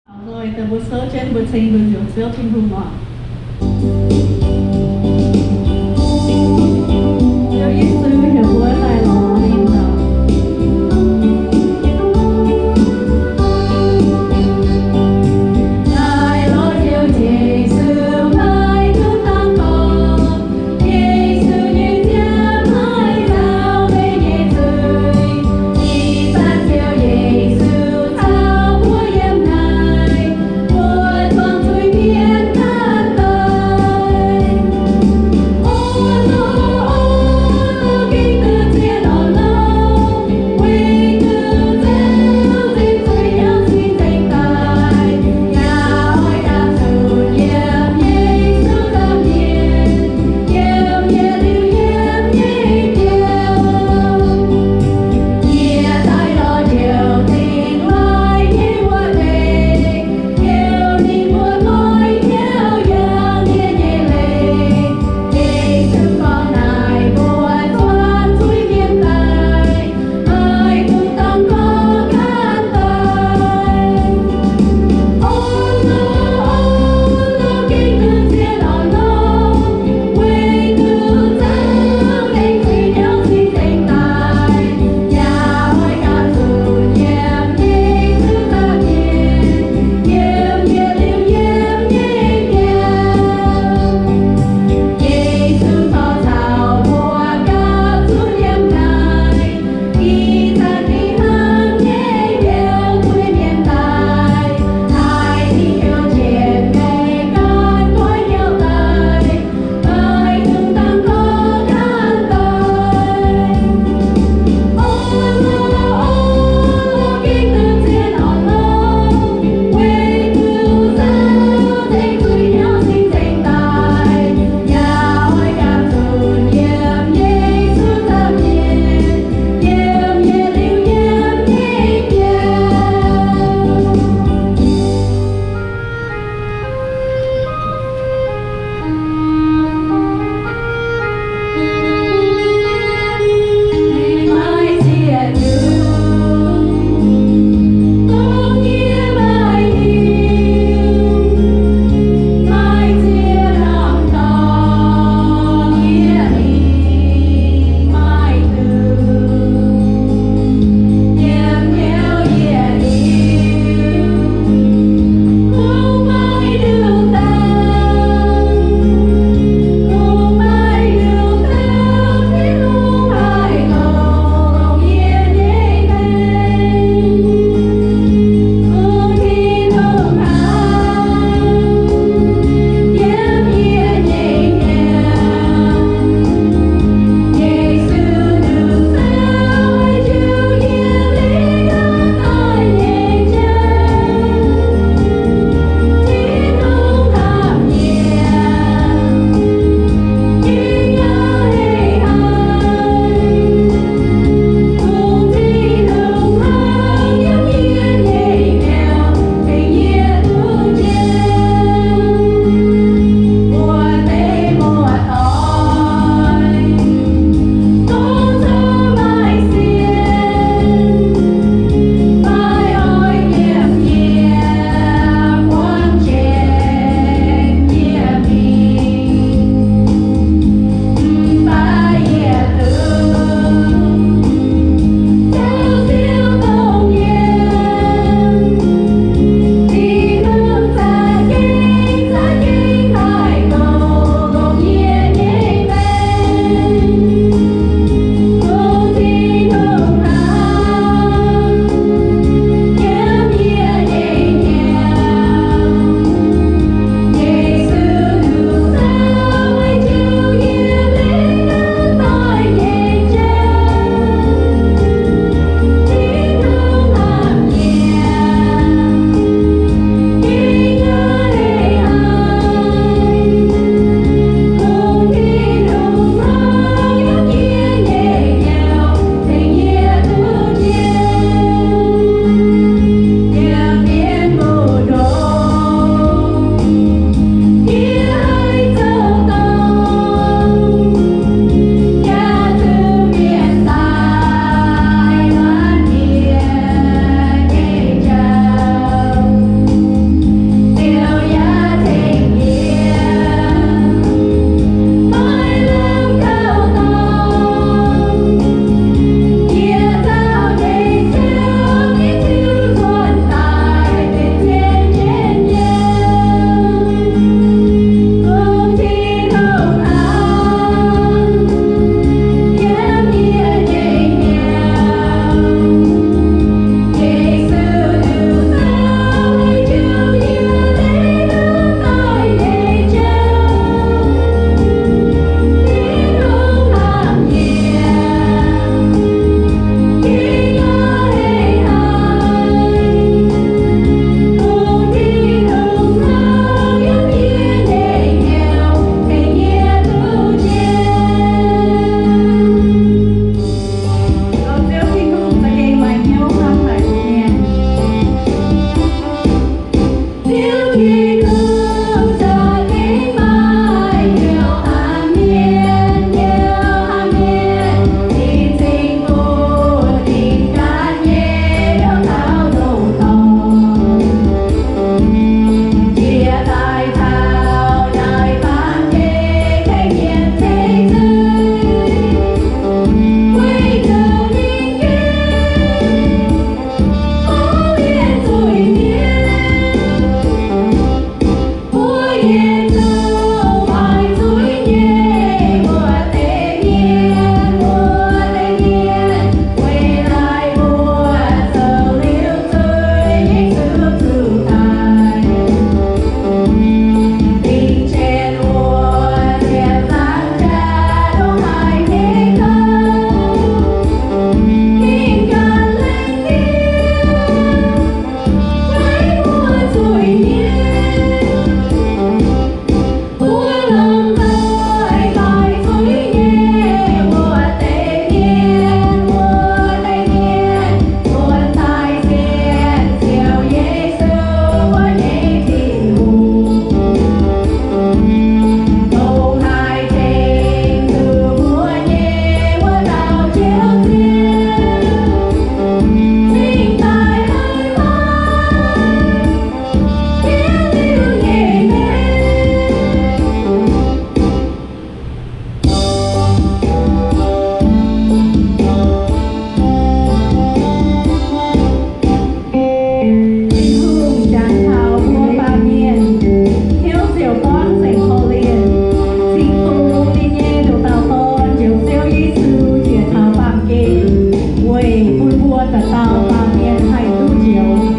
Taux nzoih daaih mbuo souv jienv, mbuo ceng mbuo njoux Ziouv Tin-Hungh oc. Ziouv Yesu heuc mbuo daaih lorz ninh oc. Daaih lorz Ziouv Yesu, maaih duqv dangx gorngv. Yesu nyei nziaamv haih nzauh meih nyei zuiz. Ih zanc Ziouv Yesu caux mbuo yiem naaic, mbuo zuangx zuiz-mienh daaih Da'dauh baamh mienh haih duqv njoux.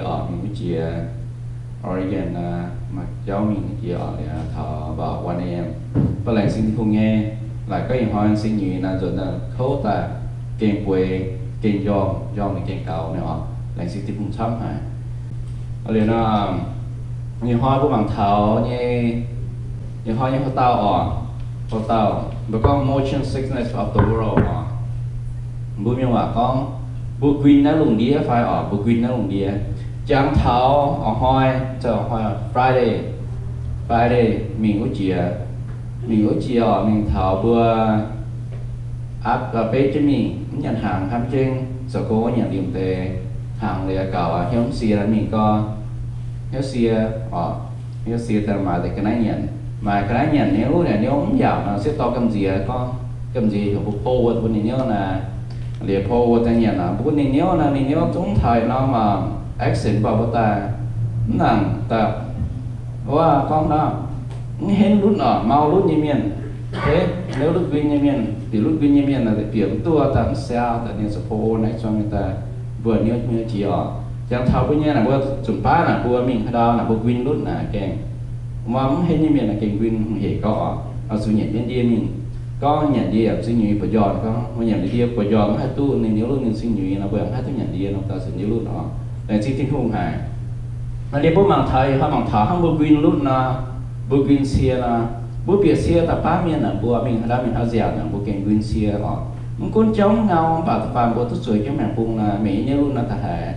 oc, mingh wuov jiex Oregon, maaih jauv mingh wuov jiex oc, liuz taux about one a.m. Mv baac laengz zingh Tin-Hungh nyei, laaix gorngv ih hnoi sing nyuiz naaiv nzuonx daaih kouv daaih, gengh bueix, gengh njormh, njormh liuz gengh gaux nyei oc. Laengz zingh Tin-Hungh camv haic. Liuz nor, ih hnoi mbuo mangc taux nyei, ih hnoi nyei hoc dauh oc, hoc dauh mbuo gorngv motion sickness of the world oc. Mbuo mienh waac gorngv, mbuo guin naaiv lungh ndiev fai oc, mbuo guin naaiv lungh ndiev. Jangx taux ih hnoi, zoux ih hnoi Friday, Friday mingh wuov jiex, mingh wuov jiex oc, mingh taux mbuo aqv beiv jienv mingh, mv nyanc hnaangx hnamv jienv zoux gong wuov nyanc liemh deix hnaangx liuz gaux, hnyouv mv sie mingh gau, hnyouv sie oc, hnyouv sie daaih maaiz deix ga'naaiv nyanc, maaiz ga'naaiv nyanc nyei wuov naaic hnyouv mv yaauc nor, sieqv dorh gamh nziex gorngv, gamh nziex heuc mbuo pou wuov, mbuo ninh hnyouv naaiv, liuz pou wuov daaih nyanc oc, mbuo ninh hnyouv naaiv, ninh hnyouv zungv taux norm accident mv baac mbuo daaih mv nangc daaih, wuov gorngv nor, mv henv lutv oc, mau lutv nyei mienh, hneiv lutv nquin nyei mienh, bieqc lutv nquin nyei mienh, bieqc mv duqv daaih mv siau daaih, ninh ziouc pou naaiv zuangx mienh daaih, mbuo hnyouv hnyouv jiex oc. Jangx taux mbuo nyei naaic, mbuo zunc baav naaic mbuo mingh haaix ndau naaic mbuo nquin lutv naaic gengh, mv henv nyei mienh naaic gengh nquin hungh hec gauh oc. Oix zuqc nyanc jienv ndie mingh. Gorngv nyanc ndie yaac sing nyuiz buoz-njorn, gorngv mbuo nyanc ndie buoz-njorn mv haih duqv ninh hnyouv lutv, ninh sing nyuiz nor mbuo yaac mv haih duqv nyanc ndie nor, daaih zuqc hnyouv lutv oc. Laengz zingh Tin-Hungh haic. Naaiv liuz mbuo mangc taux, ih hnoi mangc taux hnangv mbuo nquin lutv nor, mbuo nquin cie nor, mbuo bieqc cie daaih baav mienh naaic, mbuo mingh haaix ndau mingh haaix nziaauc naaic, mbuo gengh nquin cie oc. Mv gunv jauv mv ngau, mv baac da'faanh mbuo duqv zueiz jienv maengx bung naaic, mingh nyei lutv naaiv da'haiz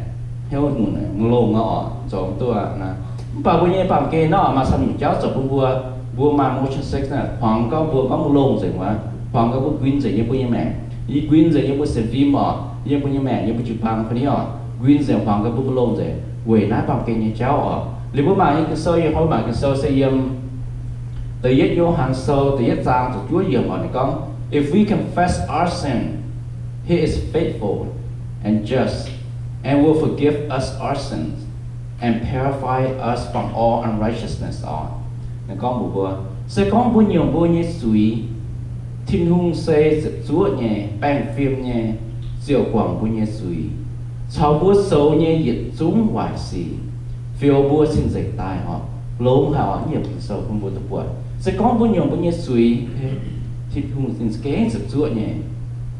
hnyouv nyunc mv longx nor oc, zoux mv duqv aqv naaiv. Mv baac mbuo nyei baamh gen nor maaih camv nyungc jauv zoux bun mbuo, mbuo maaih motion sickness naaic, hmuangx gauh mbuo gorngv mbuo longh nzengc wuov, hmuangx gauh mbuo nquin nzengc yiem mbuo nyei maengc, yie nquin nzengc yiem mbuo sienx fim oc, yiem mbuo nyei maengc, yiem mbuo jiu-baang fai ni oc, nquin nzengc hmuangx gauh mbuo mbuo longh nzengc weic naaiv baamh gen nyei jauv oc. Liuz mbuo mangc nyei Ging-Sou, yie hnoi mangc Ging-Sou se yiem Da'yietv Yo^han Sou da'yietv zaang ziepc juov yiemc oc, ninh gorngv, If we confess our sin, he is faithful and just and will forgive us our sins and purify us from all unrighteousness oc. Ninh gorngv mbuox mbuo, se gorngv mbuo nyungc mbuo nyei zuiz, Tin-Hungh se ziepc zuoqv nyei, baengh fim nyei, ziouc guangc mbuo nyei zuiz, caux mbuo zoux nyei yietc zungv waaic sic, fioux mbuo cing-nzengc daaih oc. Longx haic oc, yiem Ging-Sou bun mbuo duqv buatc. Se gorngv mbuo nyungc mbuo nyei zuiz, Tin-Hungh ninh za'gengh ziepc zuoqv nyei,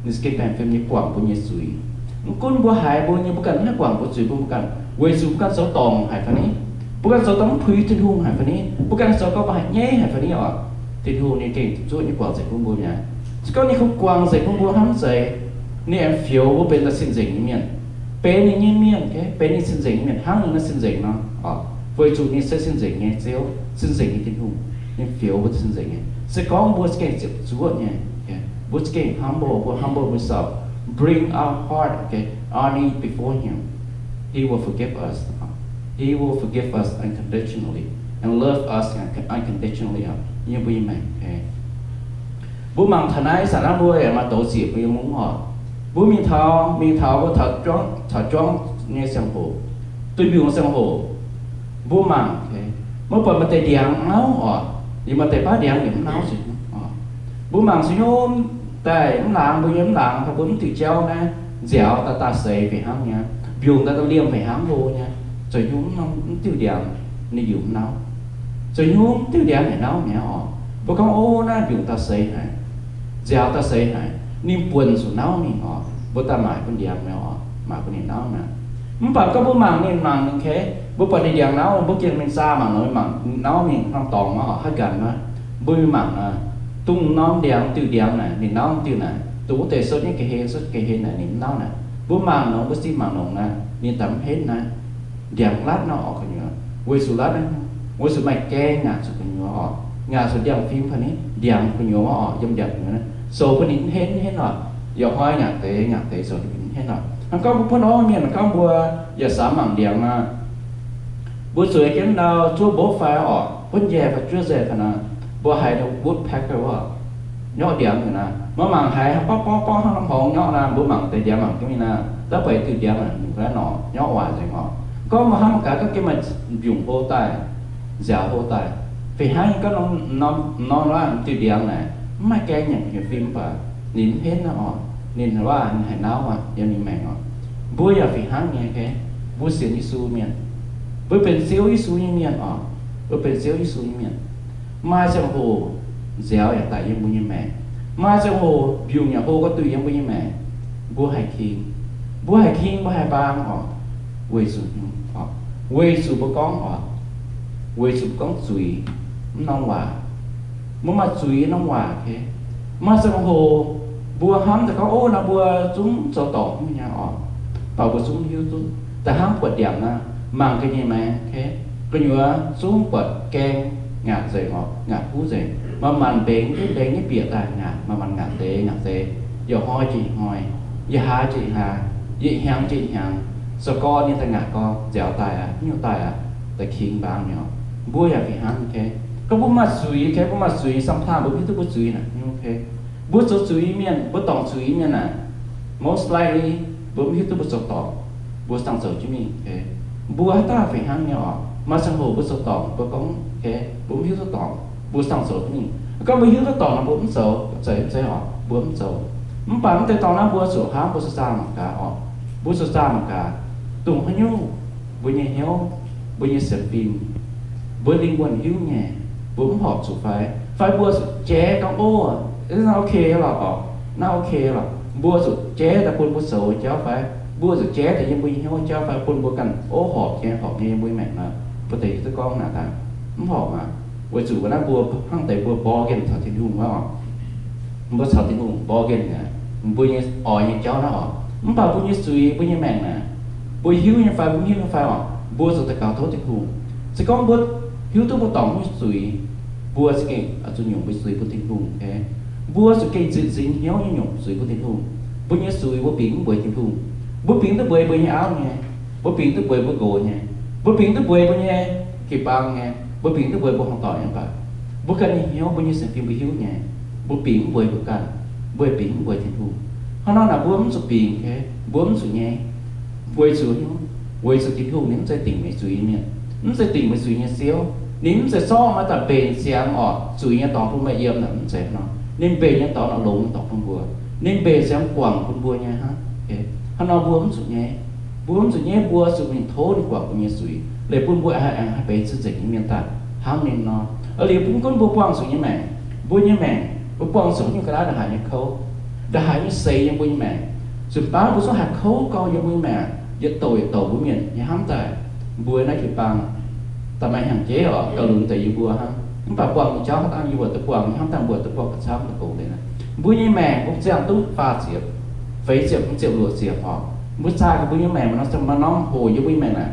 ninh za'gengh baengh fim nyei guangc mbuo nyei zuiz. Mv gunv mbuo haiz mbuo nyei, mbuo ganh mv haih guangc mbuo zuiz bun mbuo ganh, weic zuqc mbuo ganh zoux dorngc haic fai ni, mbuo ganh zoux daaih mv puix Tin-Hungh haic fai ni, mbuo ganh zoux gau mbuo haiz nyaiv haic fai ni oc, Tin-Hungh ninh gengh ziepc zuoqv nyei guangc nzengc bun mbuo mi'aqv. Se gorngv ninh kungx guangc nzengc bun mbuo hnangv mv zeiz, ninh aengx fioux mbuo benx daaih cing-nzengc nyei mienh, benx ninh nyei mienh, benx ninh cing-nzengc nyei mienh hnangv ninh naaiv cing-nzengc nor. Weic zuqc ninh se cing-nzengc nyei Ziouv, cing-nzengc nyei Tin-Hungh, ninh fioux mbuo cing-nzengc nyei. Se gorngv mbuo za'gengh ziepc zuoqv nyei, mbuo za'gengh humble, mbuo humble ourselves, bring our heart, okay, our need before him, he will forgive us. He will forgive us unconditionally and love us unconditionally. Yiem mbuo nyei maengc, okay. Mbuo mangc taux naaiv ih zanc naaiv mbuo yaac maaih douz zieqc mbuo nyei mungv oc. Mbuo mingh taux, mingh taux mbuo taux juangv, taux juangv nyei ziangh hoc, duih mbiungc ziangh hoc, mbuo mangc, mbuo buatc maaih deix ndiangx mv nauv oc. Liuz maaih deix baav ndiangx yaac mv nauv zuqc. Mbuo mangc zuqc hnyouv daaih mv laangz, mbuo nyei mv laangz, mbuo mv diuh jauv naaiv nziaaux daaih daaih seix fih hnangv nyei, mbiungc daaih daaih liemh fih hnangv hlo nyei, zuqc hnyouv mv diuh ndiangx ninh yaac mv nauv. Zuqc hnyouv mv diuh ndiangx yaac nauv mi'aqv oc. Mbuo gorngv, o, naaiv mbiungc daaih seix haic, nziaaux daaih seix haic, ninh buonc zuqc nauv mingh oc. Mbuo daaih maaic bun ndiangx mi'aqv oc, maaic bun ninh nauv mi'aqv. Mv baac gorngv mbuo mangc ninh, mangc ninh, kei, mbuo buatc ninh ndiangx nauv, mbuo gengh mingh zaah mangc nor, mangc nauv mingh hnangv dorngx maiv oc, haaix ganh maiv. Mbuo mingh mangc nor, dongh norm ndiangx diuh ndiangx naaic ninh nauv diuh naaic, dongh wuov deix sutv nyei ga'hlen, sutv ga'hlen naaic ninh mv nauv naaic. Mbuo mangc nor, mbuo zinh mangc nor naaic ninh daaih mv henv naaiv. Ndiangx latv nor oc gu'nyuoz, weic zuqc latv, weic zuqc maaih gaeng ngaatc zuqc gu'nyuoz oc, ngaatc zuqc ndiangx-fim fai ni, ndiangx gu'nyuoz maiv oc, yiem ndiangx gu'nyuoz naaiv zoux bun ninh mv henv, mv henv oc. Yaac hnoi ngaatc deix, ngaatc deix zoux bun ninh mv henv oc. Hnangv gorngv mbuo buonv orv mienh, hnangv gorngv mbuo yaac samx mangc ndiangx nor, mbuo zueiz jienv ndau zuov mbopv fai oc, buonv njaih fai juov nzaih fai nor, mbuo haiz woodpecker wuov nyorqv ndiangx naaic, maiv mangc haiz borqv borqv borqv hnangv norm horngz nyorqv naaic, mbuo mangc deix ndiangx mangc jienv mingh naaic, daav buatc diuh ndiangx naaic mingh ga'naaiv norqc nyorqv waaic nzengc oc. Gorngv mbuo hnamv gaax gorngv gengh maaih mbiungc hlo daaih, nziaaux hlo daaih, fih hnangv gorngv norm, norm, norm wuov diuh ndiangx naaic mv maaih gaeng nyanc gu'nyuoz fim mv baac ninh mv henv aqv oc. Ninh waac ninh haiz nauv aqv yiem ninh maengc oc. Mbuo yaac fih hnangv nyei, okay. Mbuo sienx Yesu mienh, mbuo benx Ziouv Yesu nyei mienh oc. Mbuo benx Ziouv Yesu nyei mienh. Maaih ziangh hoc nziaaux yaac daic yiem mbuo nyei maengc. Maaih ziangh hoc mbiungc yaac hlo ga'duih yiem mbuo nyei maengc. Mbuo haih king, mbuo haih king, mbuo haih mbaang oc. Weic zuqc, weic zuqc mbuo gorngv oc, weic zuqc mbuo gorngv zuiz, mv norm waac. Mbuo maaih zuiz norm waac, maaih ziangh hoc mbuo hnamv daaih gorngv, ov, naaiv mbuo zungv zoux dorngc nyei oc, mv baac mbuo zungv hiuv duqv daaih hnangv buatc ndiangx naaiv, mangc ga'nyeic maengx, gu'nyuoz zungv buatc gaeng ngaatc nzengc oc, ngaatc huv nzengc, manc-manc mbengx, mbengx nyei bieqc daaih ngaatc, manc-manc ngaatc deix ngaatc deix, yietc hnoi jiex yietc hnoi, yietc hlaax jiex yietc hlaax, yietc hnyangx jiex yietc hnyangx, za'gengh ninh daaih ngaatc gorngv nziaaux daaih aqv, nyungc daaih aqv, daaih king mbaang mi'aqv. Mbuo yaac fih hnangv, gorngv mbuo maaih zuiz, mbuo maaih zuiz, sometimes mbuo mv hiuv duqv mbuo zuiz naaic nyungc. Mbuo zoux zuiz mienh, mbuo dorngc zuiz mienh naaic, most likely mbuo mv hiuv duqv mbuo zoux dorngc, mbuo dangh zoux jienv mingh. Mbuo haaix dauh fih hnangv nyei oc, maaih ziangh hoc mbuo zoux dorngc, mbuo gorngv, mbuo mv hiuv duqv dorngc, mbuo dangh zoux jienv mingh. Gorngv mbuo hiuv duqv dorngc nor mbuo mv zoux, zeiz mv zeiz oc, mbuo mv zoux. Mv baac mv deix dorngx naaiv mbuo zuqc hnamv mbuo zoux zaah mangc gaax oc. Mbuo zoux zaah mangc gaax, dongh haaix nyungc mbuo nyei hnyouv, mbuo nyei sienx fim, mbuo lingh wuonh hiuv nyei, mbuo mv horpc zuqc fai? Fai mbuo zuqc jaiv gorngv, ov, naaiv ok lorqc, naaiv ok lorqc. Mbuo zuqc jaiv daaih bun mbuo zoux jauv fai? Mbuo zuqc jaiv daaih yiem mbuo nyei hnyouv jauv fai, bun mbuo ganh ov horpc nyei, horpc nyei yiem mbuo nyei maengc nor? Mbuo deix hiuv duqv gorngv naaic daaih, mv horpc aqv. Weic zuqc wuov naaiv mbuo hnangv deix mbuo born again caux Tin-Hungh wuov oc. Mbuo caux Tin-Hungh born again naaic, mbuo nyei oix nyei jauv naaiv oc. Mv baac mbuo nyei zuiz, mbuo nyei maengc naaic, mbuo hiuv nyei fai mbuo mv hiuv nyei fai oc, mbuo zuqc daux gaux tov Tin-Hungh. Se gorngv mbuo hiuv duqv mbuo dorngc nyei zuiz, mbuo za'gengh zuqc nyungc mbuo zuiz bun Tin-Hungh. Mbuo zuqc gengh zipv nzingx hnyouv nyei nyungc zuiz bun Tin-Hungh. Mbuo nyei zuiz mbuo bingx mv mbueiz Tin-Hungh. Mbuo bingx duqv mbueiz mbuo nyei auv nyei. Mbuo bingx duqv mbueiz mbuo nqox nyei. Mbuo bingx duqv mbueiz mbuo nyei jiu-baang nyei. Mbuo bingx duqv mbueiz mbuo hmuangv doic nyei. Mv baac mbuo ganh nyei hnyouv, mbuo nyei sienx fim mbuo hiuv nyei, mbuo bingx mv mbueiz mbuo ganh. Mbuo bingx mv mbueiz Tin-Hungh. Hnangv nor naaic mbuo mv zuqc bingx, mbuo mv zuqc nyei. Weic zuqc, weic zuqc Tin-Hungh ninh mv zeiz dingc meih zuiz nyei mienh, mv zeiz dingc meih zuiz nyei Ziouv. Ninh mv zeiz zorqv maaih daaih mbenc ziangx oc, zuiz nyei dorngx bun meih yiem naaic, mv zeiz nor. Ninh mbenc nyei dorngx naaic longx nyei dorngx bun mbuo. Ninh mbenc ziangx guangc bun mbuo nyei hnangv. Hnangv nor mbuo mv zuqc nyei. Mbuo mv zuqc nyei, mbuo zuqc mingh tov ninh guangc mbuo nyei zuiz, leiz bun mbuo aengx haih benx cing-nzengc nyei mienh daaih hnangv ninh nor. Liuz mv gunv mbuo buangh zuqc nyei maengc, mbuo nyei maengc, mbuo buangh zuqc nyungc ga'naaiv ndongc haaix nyei kouv, ndongc haaix nyei seix yiem mbuo nyei maengc, zuqc baav mbuo zungv haih kouv gau yiem mbuo nyei maengc, yietc douc yietc douc mbuo mienh nyei hnamv daaih, mbuo naaiv jiu-baang daaih maaih hnyangx-jeiv oc, gauh lunx deix yie mbuo hnangv. Mv baac buangh nyei jauv haaix dangh yie mbuo duqv buangh, hnamv daaih mbuo duqv buangh gauh camv daaih gong deix naaiv. Mbuo nyei maengc mbuo ziangh duqv faah ziepc, feix ziepc, hmz ziepc, luoqc ziepc oc. Mbuo zaah gaax mbuo nyei maengc maaih norm, maaih norm hoc yiem mbuo nyei maengc naaic.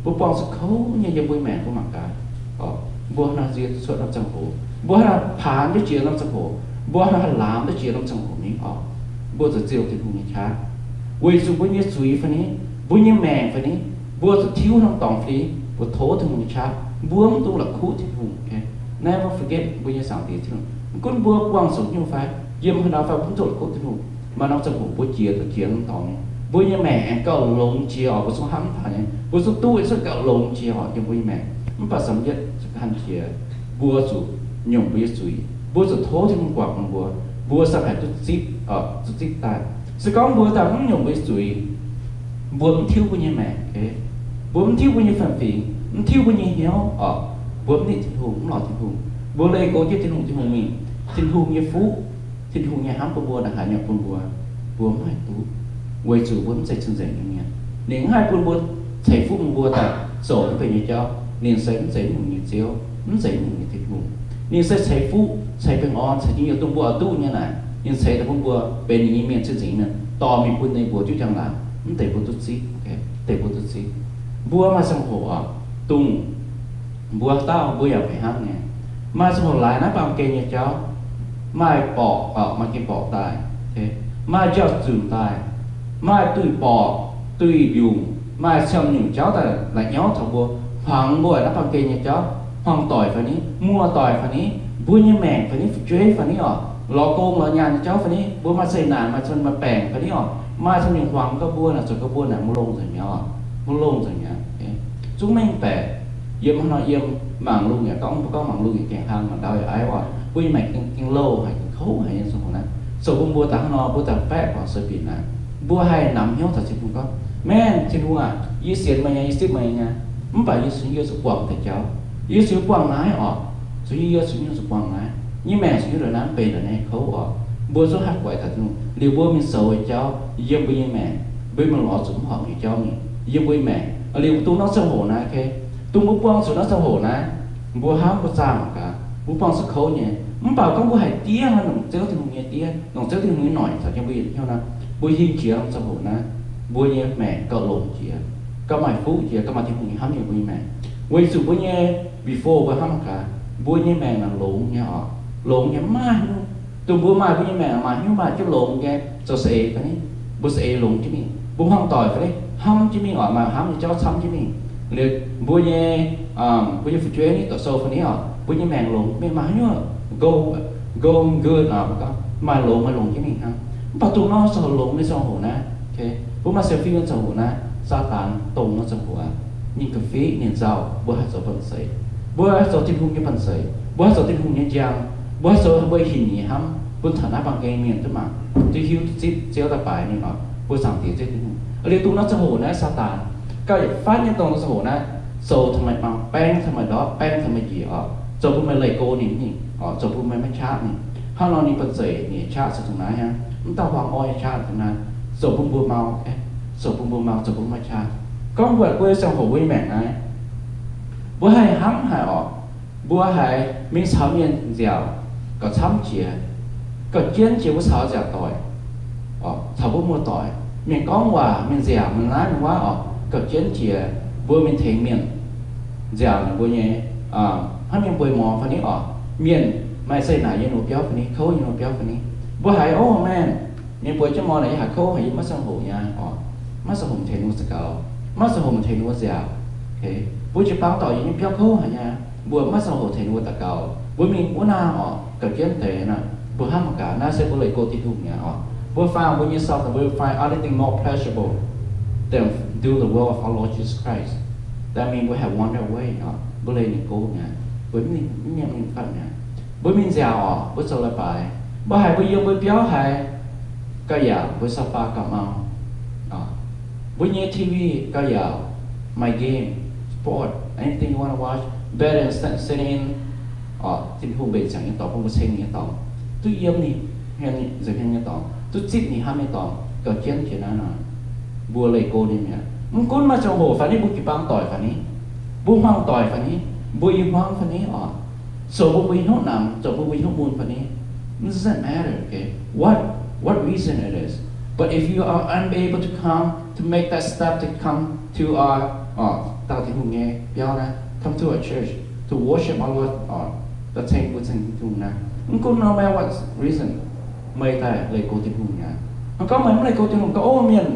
Mbuo buangh zuqc kouv nyei yiem mbuo nyei maengc mbuo mangc gaax oc. Mbuo haaix nor nzie cuotv norm ziangh hoc, mbuo haaix nor paanx duqv jiex norm ziangh hoc, mbuo haaix nor haih laamz duqv jiex norm ziangh hoc mingh oc. Mbuo zuqc ziouc Tin-Hungh nyei qaqv, weic zuqc mbuo nyei zuiz fai ni, mbuo nyei maengc fai ni, mbuo zuqc tiuv norm dorngx fai ni, mbuo tov Tin-Hungh nyei qaqv. Mbuo mv dungx la'kuqv Tin-Hungh. Never forget mbuo nyei Zaangc Diex Tin-Hungh. Mv gunv mbuo buangh zuqc nyungc fai, yiem haaix nor fai, mbuo mv dungx la'kuqv Tin-Hungh. Maaih norm ziangh hoc mbuo jiex duqv jiex norm dorngx nyei, mbuo nyei maengc aengx gauh longx jiex oc, mbuo zungv hnamv taux nyei, mbuo zungv duqv, zungv gauh longx jiex oc, yiem mbuo nyei maengc. Mv baac samx yietv zuqc ganh jiex, mbuo zuqc nyungc mbuo nyei zuiz, mbuo zuqc tov Tin-Hungh guangc bun mbuo, mbuo ziangh haic duqv zipv, zuqc zipv daaih. Se gorngv mbuo daaih mv nyungc mbuo nyei zuiz, mbuo mv tiuv mbuo nyei maengc, mbuo mv tiuv mbuo nyei fanh fingx, mv tiuv mbuo nyei hnyouv oc, mbuo mv nitv Tin-Hungh, mv lorz Tin-Hungh, mbuo leih go jienv Tin-Hungh, Tin-Hungh mingh, Tin-Hungh nyei fuqv, Tin-Hungh nyei hnamv bun mbuo, ndongc haaix nyungc bun mbuo, mbuo mv haih duqv, weic zuqc mbuo mv zeiz cing-nzengc nyei mienh. Ninh mv haih bun mbuo ceix fuqv bun mbuo daaih zoux mv benx nyei jauv. Ninh se mv zeiz mv nyungc nyei Ziouv, mv zeiz mv nyungc nyei Tin-Hungh. Ninh se ceix fuqv, ceix baengh orn, ceix njien-youh dongh mbuo oix duqv nyei naaic. Ninh ceix daaih bun mbuo benx ninh nyei mienh, cing-nzengc nyei mienh, dorh mingh bun ninh mbuo jiuv njang-laangc, mv deix mbuo duqv zipv, mv deix mbuo duqv zipv. Mbuo maaih ziangh hoc oc, dongh mbuo dauh mbuo yaac fih hnangv nyei. Maaih ziangh hoc laaix naaiv baamh gen nyei jauv, maaih borqc, maaih gengh borqc daaih, maaih jauv-nzunc daaih, maaih duih borqc, duih mbiungc, maaih camv nyungc jauv daaih la'nyauv taux mbuo, hmuangx mbuo naaiv baamh gen nyei jauv, hmuangx doic fai ni, muoz-doic fai ni, mbuo nyei maengc fai ni, fu'jueiv fai ni oc, lorz gong lorz nyaanh nyei jauv fai ni, mbuo maaih zeqc naanc, maaih camv, maaih baengc fai ni oc, maaih camv nyungc hmuangx gau mbuo naaic, zoux gau mbuo naaic, mbuo longh nzengc mi'aqv oc, mbuo longh nzengc mi'aqv. Zungv mengh baeqc, yiem haaix nor yiem, mangc lungh yaac gorngv, mbuo gorngv mangc lungh yaac gaengh hlang, mangc ndau yaac aiv oc. Mbuo nyei maengc gengh louh haic, gengh kouv haic nyei ziangh hoc naaiv. Zoux bun mbuo daaih hnangv nor, mbuo daaih baeqc guangc sueih binc naaic, mbuo haih namx hnyouv taux Tin-Hungh gorngv, Maengh, Tin-Hungh aac, yie sienx meih nyei, yie zipv meih nyei. Mv baac yie cingx yie zuqc buangh deix jauv. Yie cingx buangh naaiv oc. Cingx yie, yie cingx yie zuqc buangh naaiv. Nyei maengc cingx yie ndongc naaiv benx ndongc naaiv kouv oc. Mbuo zungv haih guaix taux Tin-Hungh liuz mbuo mingh zoux jauv yiem mbuo nyei maengc, mbuo mingh lorz zuqc mv horpc nyei jauv mingh yiem mbuo nyei maengc. Liuz mbuo dongh norm ziangh hoc naaiv, okay, dongh mbuo buangh zuqc norm ziangh hoc naaiv, mbuo hnamv mbuo zaah mangc gaax, mbuo buangh zuqc kouv nyei. Mv baac gorngv mbuo haiz diev hnangv, longc Ziouv Tin-Hungh nyei diev, longc Ziouv Tin-Hungh nyei noic caux jienv mbuo yietc hnyouv naaiv, mbuo hingh jiex norm ziangh hoc naaiv, mbuo nyei maengc gauh longx jiex, gauh maaih fuqv jiex, gauh maaih Tin-Hungh nyei hnamv yiem mbuo nyei maengc. Weic zuqc mbuo nyei before mbuo hnamv mangc gaax, mbuo nyei maengc naaic longx nyei oc, longx nyei, maiv maaih hnyouv. Dongh mbuo maaih mbuo nyei maengc maaih hnyouv, maaih jienv longx nyei, zoux saeng-eix fai ni, mbuo saeng-eix longx jienv mingh, mbuo hmuangv doic fai ni, hnamv jienv mingh oc, maaih hnamv nyei jauv camv jienv mingh. Liuz mbuo nyei, mbuo nyei fu'jueiv ni, doqc sou fai ni oc, mbuo nyei maengc longx mingh, maaih hnyouv, go, go good oc, maaih longx, maaih longx jienv mingh hnangv. Mv baac dongh norm ziangh hoc longx nyei ziangh hoc naaiv, mbuo maaih sienx fim nyei ziangh hoc naaiv, Saadaan dongh norm ziangh hoc aqv. Ninh ga'fiev, ninh nzauh mbuo haih zoux banh zeic. Mbuo haih zoux Tin-Hungh nyei banh zeic. Mbuo haih zoux Tin-Hungh nyei njang. Mbuo haih zoux mbuo hinc nyei hnamv bun taux naaiv baamh gen mienh duqv mangc, duqv hiuv, duqv zipv Ziouv daaih baaix mingh oc, mbuo Zaangc Diex Ziouv Tin-Hungh. Liuz dongh norm ziangh hoc naaiv Saadaan gauh yietc fatv nyei dongh norm ziangh hoc naaiv, zoux taux meih baeng taux meih ndortv, baeng taux meih njiec oc, zoux bun meih leih go ninh mingh oc, zoux bun meih maiv qaqv ninh. Hnangv nor ninh banh zeic ninh qaqv se dongh naaiv hnangv, mv dauh huaang orv nyei qaqv dongh naaiv, zoux bun mbuo mau, zoux bun mbuo mau, zoux bun mbuo maiv qaqv. Gorngv mbuo buo ziangh hoc mbuo nyei maengc naaiv, mbuo haih hnamv haic oc, mbuo haiz mingh caux mienh nziaauc gauh camv jiex, gauh jienv jiex mbuo caux nziaauc doic, caux mbuo muoz-doic, mienh gorngv waac, mienh nziaauc, mienh naaiv mienh wuov oc, gauh jienv jiex mbuo mingh tengx mienh nziaauc ninh mbuo nyei, hnangv mienh bueix morz fai ni oc, mienh maaih zeqc naaic yiem ninh mbuo biauv fai ni, kouv yiem ninh mbuo biauv fai ni. Mbuo haiz, oh man, mienh bueix jienv morz naaic yiem haaix kouv haic, yie maiv ziangh hoc nyei oc, maiv ziangh hoc tengx ninh mbuo za'gaux, maiv ziangh hoc tengx ninh mbuo nziaauc. Mbuo jiu-baang doic yiem nyei biauv kouv haic nyei, mbuo maiv ziangh hoc tengx ninh mbuo daux gaux. Mbuo mingh wuov naaiv oc, gauh jienv deix naaiv, mbuo hnamv mangc gaax, naaiv se mbuo leih go Tin-Hungh nyei oc. Mbuo faang mbuo nyei self, mbuo find other thing more pleasurable than do the will of our Lord Jesus Christ. That means mbuo have wander away oc, mbuo leih ninh go nyei, mbuo mv nyiemc ninh fatv nyei. Mbuo mingh nziaauc oc, mbuo zoux leiz-baaix, mbuo haiz mbuo yiem mbuo biauv haiz gauh yaauc, mbuo sou faa gauh mau. Mbuo nyei T V gauh yaauc, my game, sport, anything you wanna watch, better than sit-, sitting in, oc, Tin-Hungh mbenc ziangx nyei dorngx, bun mbuo ceng nyei dorngx, duqv yiem ninh hmien, nza'hmien nyei dorngx, duqv zipv ninh hnamv nyei dorngx, gauh jienv jiex naaiv nor. Mbuo leih go ninh mi'aqv. Mv gunv maaih ziangh hoc fai ni, mbuo jiu-baang doic fai ni, mbuo hmuangv doic fai ni, mbuo i hmuangv fai ni oc, zoux bun mbuo i hnyouv namx, zoux bun mbuo i hnyouv mun fai ni, doesn't matter, okay, what, what reason it is. But if you are unable to come to make that step to come to our, oc, dauh Tin-Hungh nyei biauv naaiv, come to our church to worship our Lord, oc, daaih ceng mbuo ceng Tin-Hungh naaiv, mv gunv no matter what reason, meih daaih leih go Tin-Hungh mi'aqv. Gorngv meih mv leih go Tin-Hungh, gorngv, ov, mienh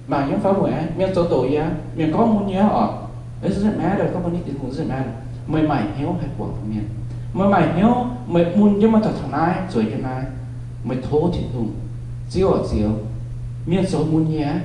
mangc yie mv faaux mueic aqv, mienh zoux doqc yie aqv, mienh gorngv mun yie aqv oc, it doesn't matter, gorngv meih nyei Tin-Hungh, it doesn't matter. Meih maaih hnyouv haih guangc mienh. Meih maaih hnyouv, meih mun jienv maiv taux taux naaiv, zueiz jienv naaiv, meih tov Tin-Hungh, Ziouv oc Ziouv, mienh zoux mun yie aqv.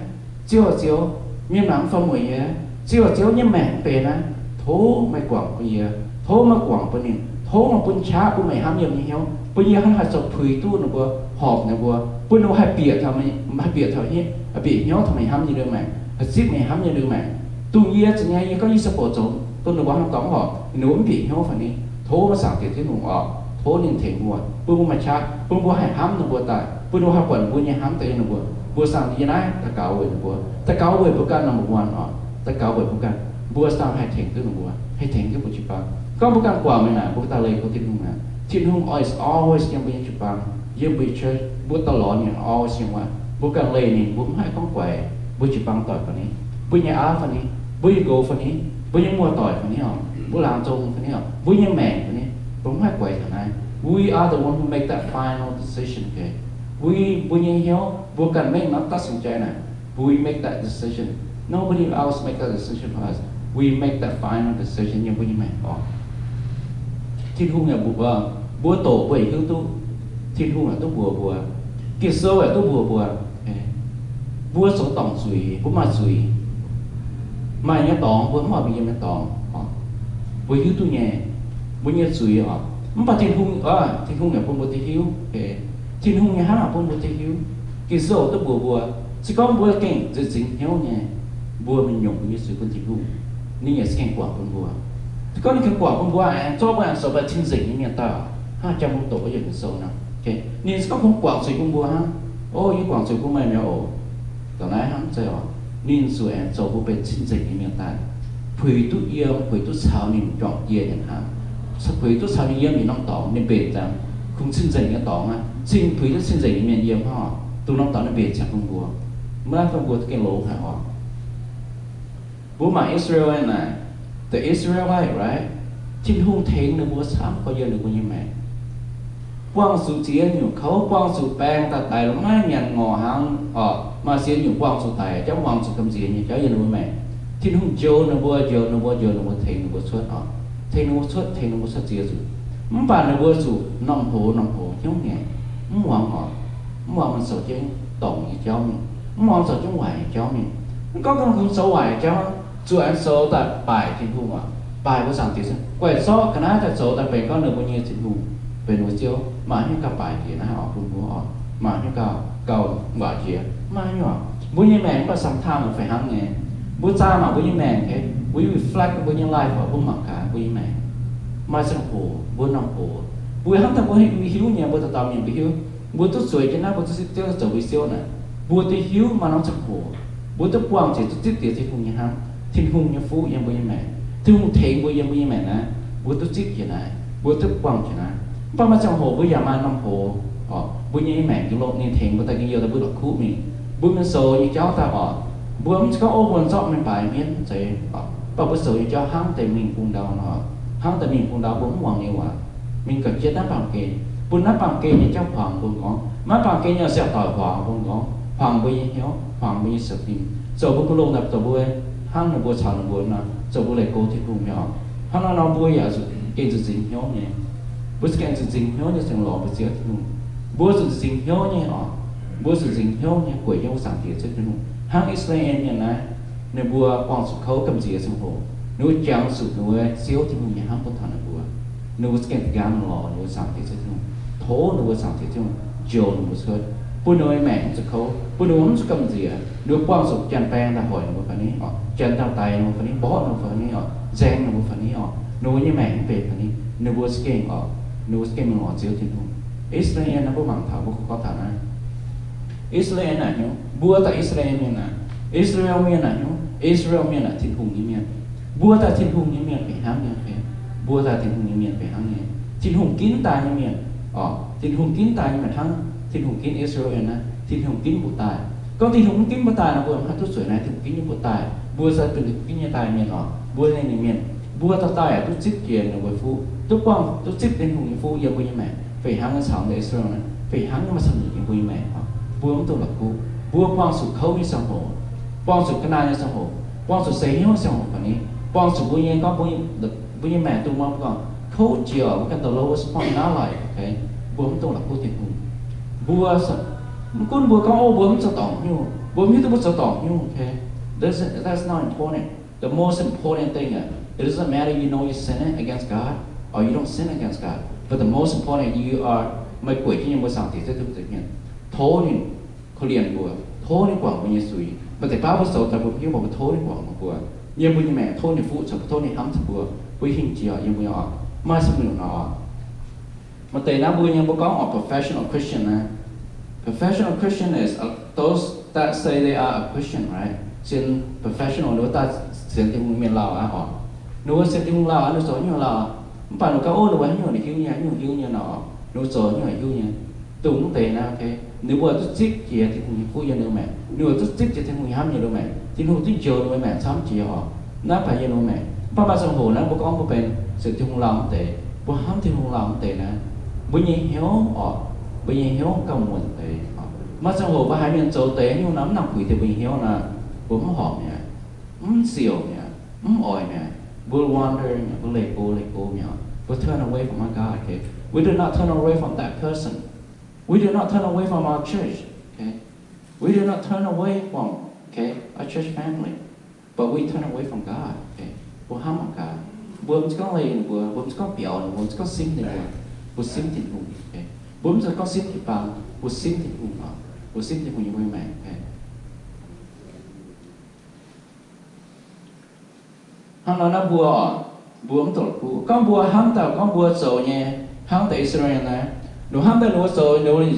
Ziouv oc Ziouv, mienh mangc mv faaux mueic yie aqv. Ziouv oc Ziouv, nyei maengc mv benx aqv. Tov meih guangc bun yie. Tov meih guangc bun ninh. Tov meih bun qaqv bun meih hnamv yiem nyei hnyouv, bun yie hnangv haih zoux puix duqv ninh mbuo, horpc ninh mbuo, bun ninh mbuo haih bieqc taux, haih bieqc taux, haih bieqc hnyouv taux meih hnamv nyei liuz maengc, haih zipv meih hnamv nyei liuz maengc. Dongh yie zuqc nyei, yie gorngv yie ziangh hoc zoux bun ninh mbuo hnangv dorngx horpc, ninh mbuo mv bieqc hnyouv fai ni. Tov meih Zaangc Diex Tin-Hungh oc, tov ninh tengx mbuo, bun mbuo maaih qaqv, bun mbuo haih hnamv ninh mbuo daaih, bun ninh mbuo haih buatc mbuo nyei hnamv daaih yiem ninh mbuo. Mbuo Zaangc Diex yiem naaiv daux gaux weic ninh mbuo, daux gaux weic mbuo ganh number one oc, daux gaux weic mbuo ganh. Mbuo Zaangc haih tengx duqv ninh mbuo, haih tengx duqv mbuo jiu-baang. Gorngv mbuo ganh guangc meih naaic, mbuo daaih leih go Tin-Hungh naaic, Tin-Hungh is always yiem mbuo nyei jiu-baang, yiem mbuo nyei church, mbuo daaih lorz ninh always yiem wuov. Mbuo ganh leih ninh, mbuo mv haih gorngv guaix mbuo jiu-baang doic fai ni, mbuo nyei auv fai ni, mbuo nyei nqox fai ni, mbuo nyei muoz-doic fai ni oc, mbuo laangz zong fai ni oc, mbuo nyei maengc fai ni, mbuo mv haih guaix taux naaiv. We are the one who make that final decision, okay? We, mbuo nyei hnyouv, mbuo ganh mengh norm ตัดสินใจ naaic. We make that decision. Nobody else make that decision for us. We make that final decision yiem mbuo nyei maengc oc. Tin-Hungh yaac mbuox mbuo, mbuo doqc mbuo hiuv duqv, Tin-Hungh yaac duqv mbuox mbuo, Ging-Sou yaac duqv mbuox mbuo. Mbuo zoux dorngc zuiz, mbuo maaih zuiz, maaih nyei dorngx, mbuo mv oix mingh yiem nyei dorngx. Mbuo hiuv duqv nyei, mbuo nyei zuiz oc. Mv baac Tin-Hungh, Tin-Hungh yaac bun mbuo duqv hiuv. Tin-Hungh nyei hnamv yaac bun mbuo duqv hiuv. Ging-Sou duqv mbuox mbuo, se gorngv mbuo gengh nziex nzingx hnyouv nyei, Mbuo mingh nyungc mbuo nyei zuiz bun Tin-Hungh, ninh yaac za'gengh guangc bun mbuo. Se gorngv ninh gengh guangc bun mbuo, aengx zorqv mbuo aengx zoux daaih cing-nzengc nyei mienh daaih, hnangv jangx mbuo doqc wuov yietc liuz sou nor, ninh se gorngv kungx guangc zuiz bun mbuo hnangv. O, yie guangc zuiz bun meih mi'aqv oc. Da'naaiv hnangv zeiz oc, ninh zuqc aengx zoux mbuo benx cing-nzengc nyei mienh daaih, puix duqv yiem, puix duqv caux ninh juangc jiex nyanc hnaangx, puix duqv caux ninh yiem yietc norm dorngx, ninh mbenc ziangx kungx cing-nzengc nyei dorngx aqv. Cing, puix duqv cing-nzengc nyei mienh yiem hnangv oc, dongh norm dorngx ninh mbenc ziangx bun mbuo. Mv baac bun mbuo gengh longx haic oc. Mbuo mangc Israel naaic, the Israelite, right? Tin-Hungh tengx ninh mbuo camv gorx yiem ninh mbuo nyei maengc. Buangh zuqc ziex nyungc kouv, buangh zuqc baeng daaih daic, maiv nyanc ngorc hnaangx oc. Maaih ziex nyungc buangh zuqc daic, jauv buangh zuqc gamh nziex nyei jauv yiem ninh mbuo maengc. Tin-Hungh njoux ninh mbuo, njoux ninh mbuo, njoux ninh mbuo, tengx ninh mbuo cuotv oc. Tengx ninh mbuo cuotv, tengx ninh mbuo cuotv ziex zuqc. Mv baac ninh mbuo zuqc norm hoz norm hoz hnyouv ngaengc, mv muangx oc. Mv muangx mienh zoux jienv dorngc nyei jauv mingh, mv muangx zoux jienv waaic nyei jauv mingh. Mv gorngv kungx zoux waaic nyei jauv, zuqc aengx zoux daaih baaic Tin-Hungh oc. Baaic mbuo Zaangc Diex, guaix zorqv ga'naaiv daaih zoux daaih benx gorngv ninh mbuo nyei Tin-Hungh, benx ninh mbuo Ziouv. Maaih hnyouv gauh baaic jiex naaiv oc bun mbuo oc. Maaih hnyouv gauh, gauh waaic jiex, maaih hnyouv oc. Mbuo nyei maengc mv baac sometimes fih hnangv nyei. Mbuo zaah mangc mbuo nyei maengc, mbuo reflect mbuo nyei life oc, mbuo mangc gaax mbuo nyei maengc. Maaih ziangh hoc mbuo norm hoz, mbuo hnamv daaih mbuo hiuv nyei, mbuo dauh dauh mienh mbuo hiuv, mbuo duqv zueiz jienv naaiv, mbuo duqv zipv Ziouv zoux mbuo Ziouv naaic, mbuo duqv hiuv maaih norm ziangh hoc mbuo duqv buangh jiex, duqv zipv jiex Tin-Hungh nyei hnamv, Tin-Hungh nyei fuqv yiem mbuo nyei maengc, Tin-Hungh tengx mbuo yiem mbuo nyei maengc naaiv, mbuo duqv zipv jiex naaiv, mbuo duqv buangh jiex naaiv. Mv baac maaih ziangh hoc mbuo yaac maaih norm hoz oc, mbuo nyei maengc yiem loh ninh tengx mbuo daaih gengh youh daaih mbuo la'kuqv mingh. Mbuo mienh zoux nyei jauv daaih oc, mbuo mv zeiz gorngv, o, mbuo zorqv mingh baaix mienv zeiz oc, mv baac mbuo zoux nyei jauv hnangv deix mingh bung ndau nor, hnangv deix mingh bung ndau mbuo mv muangx ninh waac, mingh ga'jienv naaiv baamh gen, bun naaiv baamh gen nyei jauv huangx mbuo m'nqorngv, naaiv baamh gen nyei siang-doic huangx mbuo m'nqorngv, huangx mbuo nyei hnyouv, huangx mbuo nyei sienx fim, zoux mbuo gu'long daaih zoux mbuo hnangv ninh mbuo caux ninh mbuo nor, zoux mbuo leih go Tin-Hungh nyei oc. Hnangv naaiv nor mbuo yaac zuqc gengh zuqc nzingx hnyouv nyei. Mbuo zuqc gengh zuqc nzingx hnyouv nyei, zuqc lorz mbuo Ziouv Tin-Hungh. Mbuo zuqc nzingx hnyouv nyei oc. Mbuo zuqc nzingx hnyouv nyei gueic jienv wuov Zaangc Diex Ziouv Tin-Hungh. Hnangv I^saa^laa^en Mienh naaiv, ninh mbuo buangh zuqc kouv gamh nziex ziangh hoc, ninh mbuo jangx zuqc ninh mbuo Ziouv Tin-Hungh nyei hnamv bun taux ninh mbuo. Ninh mbuo za'gengh nqaang lorz ninh mbuo Zaangc Diex Ziouv Tin-Hungh, tov ninh mbuo Zaangc Diex Tin-Hungh njoux ninh mbuo cuotv, bun ninh mbuo maengc mv zuqc kouv, bun ninh mbuo mv zuqc gamh nziex. Ninh mbuo buangh zuqc janx-baeng daaih hoic ninh mbuo fai ni oc, janx daaih daix ninh mbuo fai ni, mborqv ninh mbuo fai ni oc, nzaeng ninh mbuo fai ni oc, ninh mbuo nyei maengc mv benx fai ni, ninh mbuo za'gengh oc, ninh mbuo za'gengh mingh lorz Ziouv Tin-Hungh. I^saa^laa^en naaiv mbuo mangc taux, mbuo gorngv taux naaiv. I^saa^laa^en naaic hnyouv, mbuo daaih I^saa^laa^en Mienh naaic, Israel Mienh naaic hnyouv, Israel Mienh naaic Tin-Hungh nyei mienh. Mbuo daaih Tin-Hungh nyei mienh fih hnangv nyei. Mbuo daaih Tin-Hungh nyei mienh fih hnangv nyei. Tin-Hungh ginv daaih nyei mienh oc, Tin-Hungh ginv daaih nyei mienh hnangv Tin-Hungh ginv Israel naaiv, Tin-Hungh ginv mbuo daaih. Gorngv Tin-Hungh mv ginv mbuo daaih nor, mbuo mv haih duqv zueiz naaiv. Tin-Hungh ginv nyei mbuo daaih, mbuo se benx Tin-Hungh ginv nyei daaih mienh oc. Mbuo ninh mienh, mbuo dauh daaih yaac duqv zipv jiex ninh mbuo fuqv, duqv buangh, duqv zipv Tin-Hungh nyei fuqv yiem mbuo nyei maengc fih hnangv nyei caux Israel naaiv, fih hnangv nyei maaih camv nyungc yiem mbuo nyei maengc oc. Mbuo mv dungx la'kuqv. Mbuo buangh zuqc kouv nyei ziangh hoc, buangh zuqc ga'naaiv nyei ziangh hoc, buangh zuqc seix hnyouv nyei ziangh hoc fai ni, buangh zuqc mbuo nyei gorngv mbuo, mbuo nyei maengc dongh mbuo gorngv kouv jiex, mbuo ganh the lowest point in our life, okay? Mbuo mv dungx la'kuqv Tin-Hungh. Mbuo, mv gunv mbuo gorngv, o, mbuo mv zoux dorngc nyungc, mbuo mv hiuv duqv mbuo zoux dorngc nyungc, okay? That's, that's not important. The most important thing, uh, it doesn't matter you know you sinning against God or you don't sin against God. But the most important, you are, meih gueic jienv yiem mbuo Zaangc Diex Ziouv Tin-Hungh nza'hmien. Tov ninh korv-lienh mbuo, tov ninh guangc mbuo nyei zuiz. Maaih deix baav mbuo zoux daaih mbuo mv hiuv, mv baac mbuo tov ninh guangc mbuo. Yiem mbuo nyei maengc tov ninh fuqv caux mbuo, tov ninh hnamv caux mbuo, mbuo hingh jiex yiem mbuo nyei oc. Maaih camv nyungc nor oc. Maaih deix naaiv mbuo nyei mbuo gorngv oc professional Christian naaiv. Professional Christian is, uh, those that say they are a Christian, right? Sienx professional, ninh mbuo daaih sienx Tin-Hungh mienh lauh aqv oc. Ninh mbuo sienx Tin-Hungh lauh aqv, ninh mbuo zoux nyungc lauh aqv. Mv baac ninh mbuo gorngv, o, ninh mbuo haaix nyungc ninh hiuv nyei, haaix nyungc hiuv nyei nor oc. Ninh mbuo zoux nyungc hiuv nyei. Dongh mv deix naaiv, okay, ninh mbuo duqv zipv jiex Tin-Hungh nyei fuqv yiem ninh mbuo maengc. Ninh mbuo duqv zipv jiex Tin-Hungh nyei hnamv yiem ninh mbuo maengc. Tin-Hungh duqv njoux ninh mbuo maengc camv jiex oc. Naaiv baac yiem ninh mbuo maengc. Mv baac maaih ziangh hoc naaiv mbuo gorngv mbuo benx sienx Tin-Hungh lauh mv deix, mbuo hnamv Tin-Hungh lauh mv deix naaiv, mbuo nyei hnyouv oc, mbuo nyei hnyouv gauh muonc deix oc. Maaih ziangh hoc mbuo haiz mienh zoux deix nyungc nor, mv nangc puix deix mbuo nyei hnyouv nor, mbuo mv horpc mi'aqv, mv siouc mi'aqv, mv oix mi'aqv. Mbuo wander mi'aqv, mbuo leih go, leih go mi'aqv. Mbuo turn away from our God, okay? We do not turn away from that person. We do not turn away from our church, okay? We do not turn away from, okay, our church family, but we turn away from God, okay? Mbuo hnamv mangc gaax, mbuo mv zeiz gorngv leih ninh mbuo, mbuo mv zeiz gorngv biaux ninh mbuo, mv zeiz gorngv simv ninh mbuo, mbuo simv Tin-Hungh, okay? Mbuo mv zeiz gorngv simv jiu-baang, mbuo simv Tin-Hungh, mbuo simv Tin-Hungh nyei mbuo maengc, okay? Hnangv nor naaiv mbuo oc, mbuo mv dungx la'kuqv. Gorngv mbuo hnamv daaih, gorngv mbuo zoux nyei, hnangv deix I^saa^laa^en naaiv, ninh hnamv daaih ninh mbuo zoux, ninh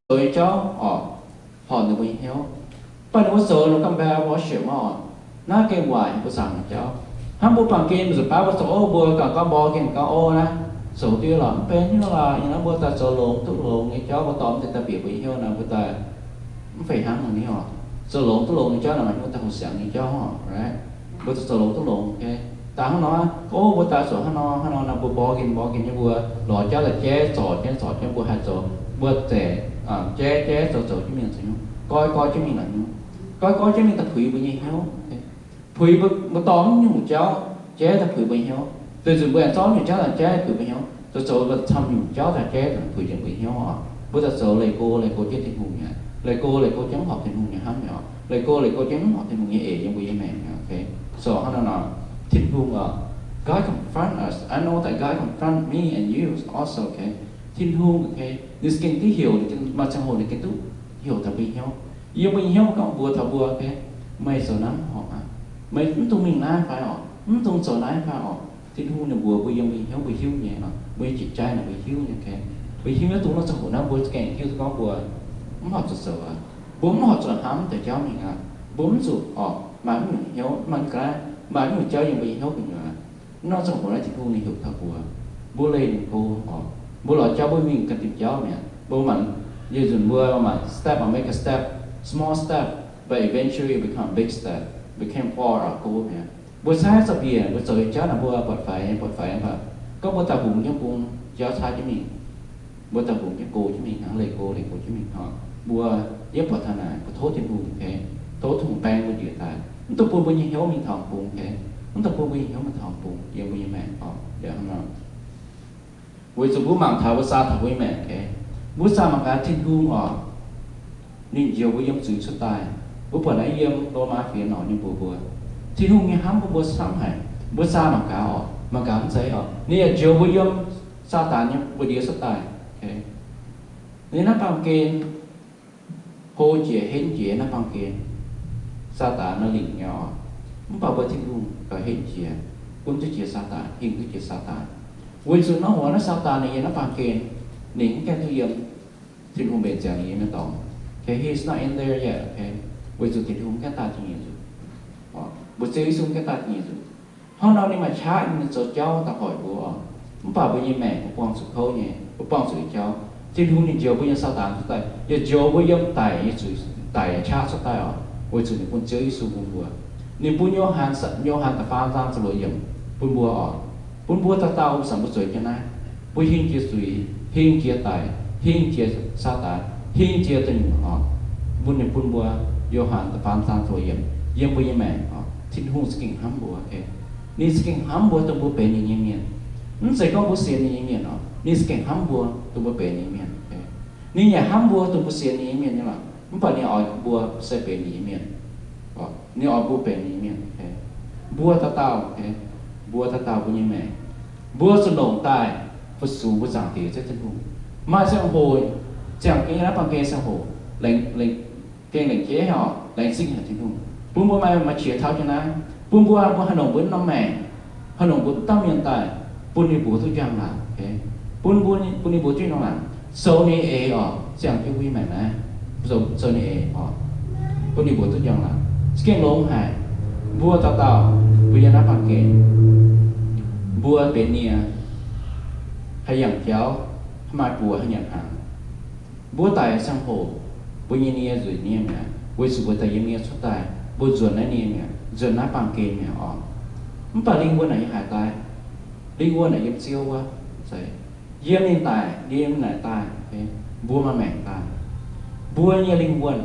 zoux nyei jauv oc, horpc ninh mbuo nyei hnyouv. Mv baac ninh mbuo zoux ninh ganh mbaeqv mborqv siepv mv oc. Naaiv gengh waaic mbuo zaangc nyei jauv. Hnangv mbuo baamh gen mbuo zuqc baav mbuo zoux, o, mbuo ganh gorngv mborqv gengh gorngv, o, naaiv zoux duqv lorqc, mv benx hnyouv lorqc. Ih hnoi mbuo daaih zoux longx duqv longx nyei jauv, mbuo dorh mv deix daaih bieqc mbuo nyei hnyouv naaic, mbuo daaih mv fih hnangv nor ni oc. Zoux longx duqv longx nyei jauv naaic, maaih hnyouv daaih hoqc siangx nyei jauv oc, right? Mbuo zoux longx duqv longx, daaih hnangv nor, o, mbuo daaih zoux hnangv nor hnangv nor naaic, mbuo mborqv gengh mborqv gengh nyei, mbuo lorz jauv daaih jaiv zorc jienv zorc jienv, mbuo haih zoux, mbuo zeiz jaiv jaiv zoux zoux jienv mingh, zoux nyungc goiv goiv jienv mingh lorqc nyungc, goiv goiv jienv mingh daaih puix mbuo nyei hnyouv. Puix mbuo, mbuo dorh mv nyungc jauv jaiv daaih puix mbuo nyei hnyouv. Deix nzunc mbuo aengx zorqv nyungc jauv daaih jaiv puix mbuo hnyouv, zoux zoux camv nyungc jauv daaih jaiv daaih puix jienv mbuo hnyouv oc. Mbuo daaih zoux leih go leih go jienv Tin-Hungh mi'aqv. Leih go leih go jienv mv horpc Tin-Hungh nyei hnamv mi'aqv oc. Leih go leih go jienv mv horpc Tin-Hungh nyei eix yiem mbuo nyei maengc mi'aqv. Okay, so hnangv nor nor, Tin-Hungh oc, God confront us. I know that God confront me and you also, okay? Tin-Hungh, okay, ninh za'gengh duqv heuc, maaih ziangh hoc ninh gengh duqv heuc taux mbuo hnyouv. Yiem mbuo nyei hnyouv gorngv mbuox taux mbuo, okay, meih zoux naaiv mv horpc aqv. Meih mv dungx mingh naaiv fai oc, mv dungx zoux naaiv fai oc. Tin-Hungh ninh mbuox mbuo yiem mbuo nyei hnyouv, mbuo hiuv nyei oc, mbuo nyei jiex jai naaic mbuo hiuv nyei, okay. Mbuo hiuv nyei, dongh wuov ziangh hoc naaiv mbuo za'gengh hiuv duqv gorngv mbuo mv horpc zuqc zoux aqv. Mbuo mv horpc zuqc hnamv deix jauv mingh aqv. Mbuo mv zuqc oc, maaih mv nyungc hnyouv, maaih ga'naaiv, maaih mv nyungc jauv yiem mbuo nyei hnyouv gu'nyuoz. Nor ziangh hoc naaiv Tin-Hungh ninh heuc taux mbuo, mbuo leih ninh go oc. Mbuo lorz jauv mbuo mingh ganh diuh jauv mi'aqv. Mbuo maanc, yietc nzunc mbuo maanc step, make a step, small step, but eventually it become a big step, became far ago mi'aqv. Mbuo caaiv za'bieqc mbuo zoux nyei jauv naaic mbuo buatc faix, buatc faix mv baac gorngv mbuo daaih hungx jienv bung jauv caaiv jienv mingh, mbuo daaih hungx jienv go jienv mingh hnangv, leih go leih go jienv mingh hnangv. Mbuo yiem buatc taux naaic, mbuo tov Tin-Hungh, okay, tov Tin-Hungh baeng mbuo njiec daaih, mv dungx bun mbuo nyei hnyouv mingh taux bung, okay, mv dungx bun mbuo nyei hnyouv mingh taux bung yiem mbuo nyei maengc oc. Weic zuqc mbuo mangc taux mbuo zaah taux mbuo nyei maengc, okay, mbuo zaah mangc gaax Tin-Hungh oc, ninh njoux mbuo yiem zuiz cuotv daaih. Mbuo buatc naaiv yiem Lomaa fienx nor ninh mbuox mbuo, Tin-Hungh nyei hnamv bun mbuo camv haic. Mbuo zaah mangc gaax oc, mangc gaax mv zeiz oc, ninh yaac njoux mbuo yiem Saadaan nyei buoz-ndiev cuotv daaih. Okay, ninh naaiv baamh gen hlo jiex henv jiex naaiv baamh gen, Saadaan naaiv lingc nyei oc. Mv baac mbuo Tin-Hungh gauh henv jiex, gunv duqv jiex Saadaan, hingh duqv jiex Saadaan. Weic zuqc naaiv oc, naaiv Saadaan ninh yiem naaiv baamh gen, ninh mv gaengh duqv yiem Tin-Hungh mbenc ziangx ninh nyei dorngx. Okay, he is not in there yet. Okay, weic zuqc Tin-Hungh mv gaengh daaih dingc nyeic nzunc. Mbuo Ziouv Yesu mv gaengh daaih dingc nyeic nzunc. Hnangv nor ninh maaih qaqv ninh zoux jauv daaih hoic mbuo oc. Mv baac mbuo nyei maengc mbuo buangh zuqc kouv nyei, mbuo buangh zuqc jauv. Tin-Hungh ninh njoux mbuo yiem Saadaan cuotv daaih, yaac njoux mbuo yiem daic nyei zuiz, daic nyei qaqv cuotv daaih oc. Weic zuqc ninh bun Ziouv Yesu bun mbuo. Ninh bun Yo^han, Yo^han da'faam zaang ziepc luoqc yiemc bun mbuo oc. Bun mbuo dauh dauh mbuo zanc mbuo zueiz jienv naaiv, mbuo hingh jiex zuiz, hingh jiex daic, hingh jiex Saadaan, hingh jiex deic nyuoqc oc. Mbuo ninh bun mbuo Yo^han da'faam zaang ziepc luoqc yiemc yiem mbuo nyei maengc oc. Tin-Hungh za'gengh hnamv mbuo, okay. Ninh za'gengh hnamv mbuo dongh mbuo benx ninh nyei mienh. Mv zeiz gorngv mbuo sienx ninh nyei mienh oc, ninh za'gengh hnamv mbuo dongh mbuo benx ninh nyei mienh, okay. Ninh yaac hnamv mbuo dongh mbuo sienx ninh nyei mienh nyei lorqc. Mv baac ninh oix mbuo se benx ninh nyei mienh. Ninh oix mbuo benx ninh nyei mienh, okay. Mbuo dauh dauh, okay. Mbuo dauh dauh mbuo nyei maengc, mbuo zuqc longc daaih fu-sux mbuo Zaangc Diex Ziouv Tin-Hungh. Maaih ziangh hoc, ziangh gengh naaiv baamh gen ziangh hoc, lengc, lengc, gengh lengc jeiv haic oc, laengz zingh haic Tin-Hungh bun mbuo maaih, maaih qiex tauv jienv naaiv, bun mbuo, mbuo haih longc mbuo norm maengc, haih longc mbuo norm dauh mienh daaih bun ninh mbuox duqv njang-laangc, okay. Bun mbuo, bun ninh mbuox duqv njang-laangc, zoux ninh eix oc, ziangh jienv mbuo nyei maengc naaiv, zoux, zoux ninh eix oc, bun ninh mbuox duqv njang-laangc. Za'gengh longx haic. Mbuo dauh dauh mbuo yiem naaiv baamh gen, mbuo benx nie, haih yangh jauv, haih maaih buoz haih nyanc hnaangx. Mbuo daic ziangh hoc, mbuo nyei nie nzueic nie mi'aqv, weic zuqc mbuo daaih yiem nie cuotv daaih, mbuo nzuonx naaiv nie mi'aqv, nzuonx naaiv baamh gen mi'aqv oc. Mv baac lingh wuonh naaic yiem haaix daaih? Lingh wuonh naaic yiem Ziouv wuov. Zeiz, yiem ninh daic, yiem naaic daaih, mbuo maaih maengc daaih. Mbuo nyei lingh wuonh,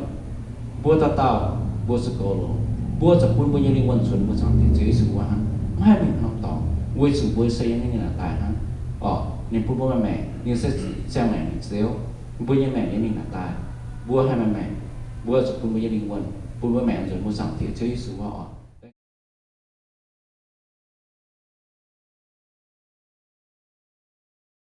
mbuo dauh dauh, mbuo zuqc goux longx. Mbuo zuqc bun mbuo nyei lingh wuonh cunx mbuo Zaangc Diex Ziouv Yesu wuov hnangv, maiv haih mingh norm dorngx, weic zuqc mbuo se yiem ninh naaic daaih hnangv. Orqc, ninh bun mbuo maaih maengc, ninh se ziangh maengc nyei Ziouv. Mbuo nyei maengc yiem ninh naaic daaih. Mbuo haih maaih maengc, mbuo zuqc bun mbuo nyei lingh wuonh, bun mbuo maengc nzuonx mbuo Zaangc Diex Ziouv Yesu wuov orqc.